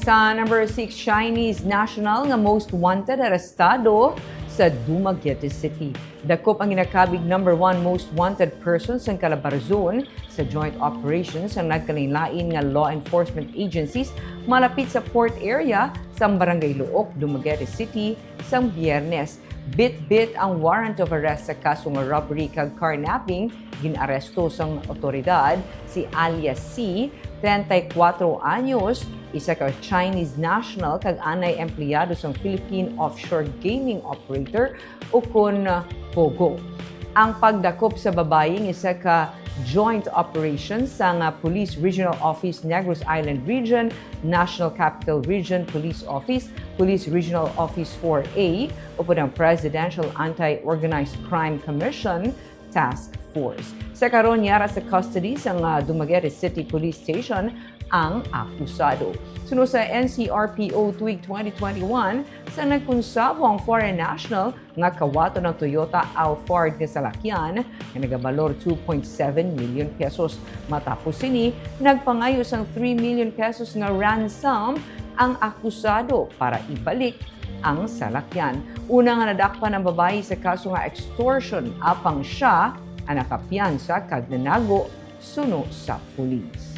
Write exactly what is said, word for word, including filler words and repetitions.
Sa number six, Chinese national nga most wanted arestado sa Dumaguete City. Dakop ang ginakabig number one most wanted person sang Calabarzon sa joint operations sang nagkalain-lain nga law enforcement agencies malapit sa port area sang Barangay Luok, Dumaguete City, sang Biyernes. Bitbit ang warrant of arrest sa kaso nga robbery kag carnapping. Gin-aresto sang awtoridad si alias C, treinta y cuatro anyos, isa ka Chinese national kag anay empleyado sang Philippine Offshore Gaming Operator, ukon POGO. Ang pagdakop sa babayi nga isa ka joint operation sang Police Regional Office Negros Island Region, National Capital Region Police Office, Police Regional Office four A, upod ang Presidential Anti-Organized Crime Commission Task Force. Sa karon, yara sa custody sang Dumaguete City Police Station ang akusado. Suno sa N C R P O tuig twenty twenty-one, sa nagkonsabo ang foreign national nga kawaton ang Toyota Alphard nga salakyan nga nagabalor two point seven million pesos. Matapos sini, nagpangayo sang three million pesos nga ransom ang akusado para ibalik ang salakyan. Una nga nadakpan ang babayi sa kaso nga extortion, apang sia ang nakapiyansa kag nanago suno sa pulis.